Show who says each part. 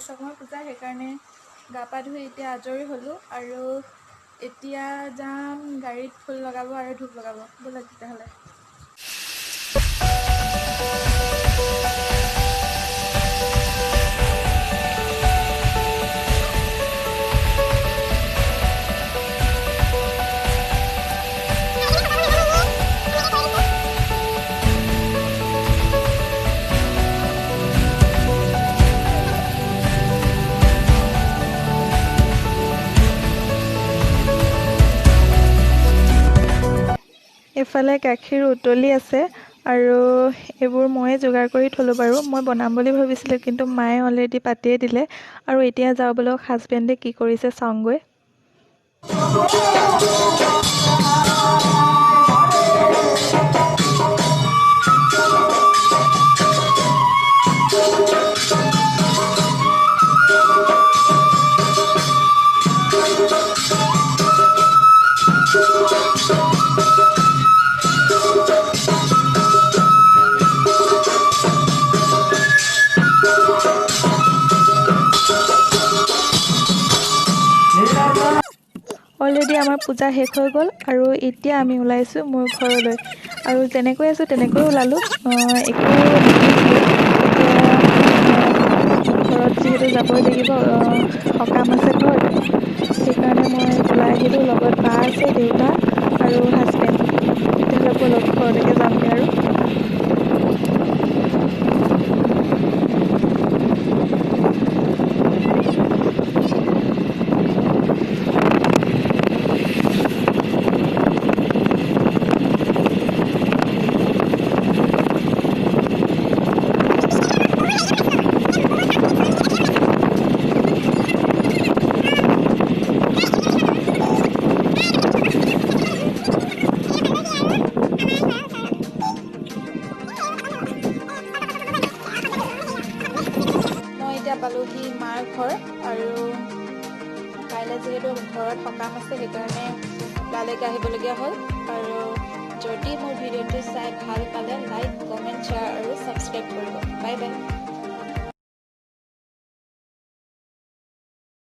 Speaker 1: বিশ্বকৰ্মা পূজা, সেইকাৰণে গা পা ধুই এতিয়া আজৰি হ'লোঁ আৰু এতিয়া যাম গাড়ীত ফুল লগাব আৰু ধূপ লগাব। ব'লক তেতিয়াহ'লে। এইফালে গাখীৰ উতলি আছে আৰু এইবোৰ ময়ে যোগাৰ কৰি থ'লোঁ বাৰু। মই বনাম বুলি ভাবিছিলোঁ, কিন্তু মায়ে অলৰেডি পাতিয়ে দিলে। আৰু এতিয়া যাওঁ ব'লক, হাজবেণ্ডে কি কৰিছে চাওঁগৈ। অলৰেডি আমাৰ পূজা শেষ হৈ গ'ল আৰু এতিয়া আমি ওলাইছোঁ মোৰ ঘৰলৈ। আৰু যেনেকৈ আছোঁ তেনেকৈ ওলালোঁ, একো ঘৰত যিহেতু যাবই লাগিব, সকাম আছে ঘৰত, সেইকাৰণে মই ওলাই আহিলোঁ। লগত বা আছে, দেউতা আৰু হাজবেণ্ড। তেতিয়াহ'লে ব'লক ঘৰলৈকে যামগৈ। আৰু পালোহি মাৰ ঘৰ। আৰু কাইলৈ যিহেতু ঘৰত সকাম আছে, সেইকাৰণে তালৈকে আহিবলগীয়া হ'ল। আৰু যদি মোৰ ভিডিঅ'টো চাই ভাল পালে লাইক, কমেণ্ট, শ্বেয়াৰ আৰু ছাবস্ক্ৰাইব কৰিব। Bye bye.